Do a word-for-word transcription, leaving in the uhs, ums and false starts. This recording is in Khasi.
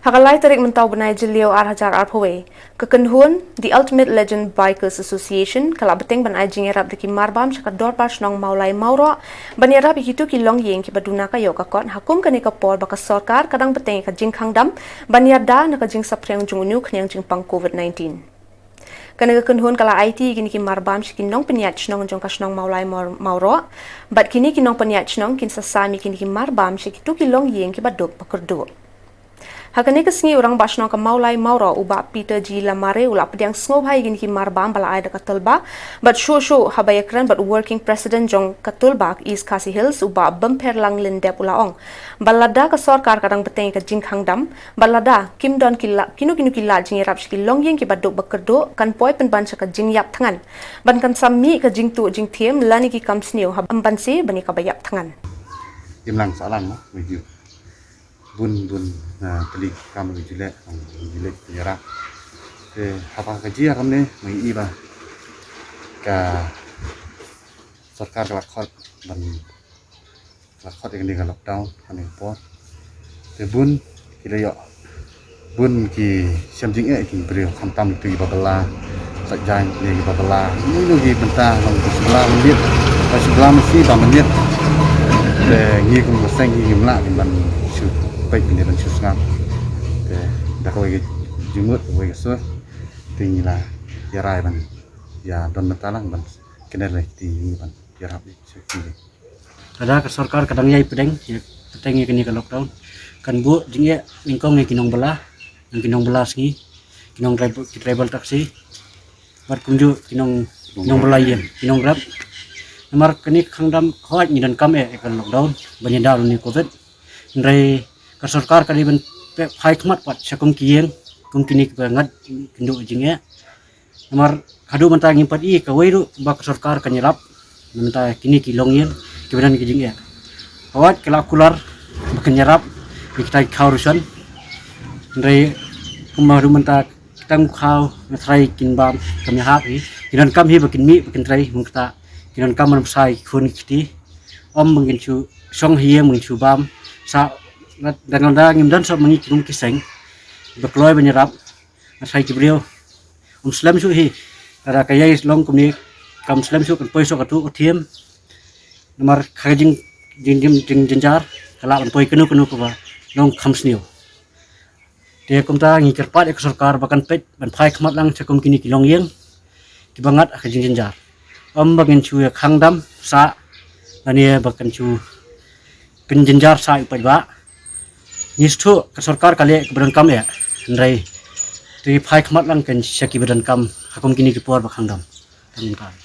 Ha ka lai tarik mynta u bnai Jylliew ar hajar arphew wei, ka kynhun The Ultimate Legend Bikers Association ka la bteng ban ai jingïarap da ki marbam sha ka dorbar shnong Mawlai Mawroh ban ïarap ïa kito ki longïing kiba duna ka ïoh ka kot, ha kum kane ka por ba ka sorkar ka dang bteng ïa ka jingkhang dam ban ïada na ka jingsaphriang jong une u khñiang jingpang covid nineteen. Kane ka kynhun ka la aiti ïa kine ki marbam sha ki nongpynïaid shnong jong ka shnong Mawlai Mawr-, Mawroh, bad kine ki nongpynïaid shnong kin sa sam ïa kine ki marbam sha kito ki longïing kiba duk ba kyrduh. Ha kane ka sngi u rangbah shnong ka Mawlai Mawroh u Bah Peter G Lamare u la pdiang sngewbha ïa kine ki marbam ba la ai da ka Tulbagh, bad shuh shuh haba ïakren bad u working president jong ka Tulbagh East Khasi Hills u Bah Bymperlang Lyndep u la ong ba lada ka sorkar ka dang bteng ïa ka jingkhang dam, bad lada kim don ki la, kino kino ki lad jingïarap sha ki longïing kiba duk ba kyrduh, kan poi pynban sha ka jingïap thngan, ban kan sa mih ka jingtuh jingthem lane ki kam sniew haba ym banse ban ïa kaba ïap thngan. Im lang sah lang mo, with you. Bun bun, ah, tylli ki kam ba ju leh, ah, ju leh jingïarap. Te haba ka jia kumne, ma ngi i ba ka sorkar ka la khot ban, ka la khot ïa kane ka lockdown ha kane ka por. Te bun ki la ïoh, bun ki shem jingeh ki briew, khamtam kito kiba bylla, sait jaiñ ne kiba bylla, kino kino ki bynta, long ki shu bylla mynmiet, ba shu bylla mynsi ba mynmiet. Te ngi kum ka seng ngi ngim lah ban shu peit ne ban shu sngap. Te da kawei ka jingmut, kawei ka sur, te ngi la ïa rai ban ïa don bynta lang ban kynnoh ïa kito ngi ban ïarap ïa ki. Lada ka sorkar ka dang ïai pdeng, ïa pdeng ïa kane ka lockdown, kan buh jingeh nyngkong ïa ki nongbylla, ïa ki nongbylla sngi, ki nong tribal, ki tribal taxi, bad kumjuh ki nong, nongbylla ïing, ki nongrep. Namar kane ka khang dam, hooid ngi donkam eh ïa ka lockdown ban ïada une u covid. Hynrei ka sorkar ka dei ban peit phai khmat pat sha kum ki ïing, kum kine kiba ngat kynduh jingeh. Namar haduh mynta ngim pat i kawei ruh ba ka sorkar kan ïarap na bynta kine ki longïing kiba don ki jingeh. Hooid ki la kular ba kin ïarap ïa kita ki khaw ration. Hynrei kumba haduh mynta kita ki khaw nga tharai kin bam, kam ïahap hi. Ki donkam hi ba kin mih ba kin trei, mynta ki donkam ban bsa ïa ki khun ki kti. Ym ba ngin shu shong ha ïing ba ngin shu bam. Sa dang da ngim don shuh ma ngi ki kum ki seng ba kloi ban ïarap. Nga tharai ki briew ym slem shuh hi. Lada ka ïai long kumne kam slem shuh, kan poi shuh ka tuh ka thiem. Namar ka jing, jing, jing, jing, jynjar ka lah ban poi kano kano kaba long kham sniew. Te kumta ngi kyrpad ïa ka sorkar ba kan peit ban phai khmat lang sha kum kine ki longïing kiba ngat ha ka jingjynjar. Ym ba ngin shu ïa khang dam sah lane ba kan shu pynjynjar sah ïa u paidbah. Ngi sngewthuh ka sorkar ka leh kaba donkam eh, hynrei te phai khmat lang kan sha kiba donkam ha kum kine ki por ba khang dam. Tang tang.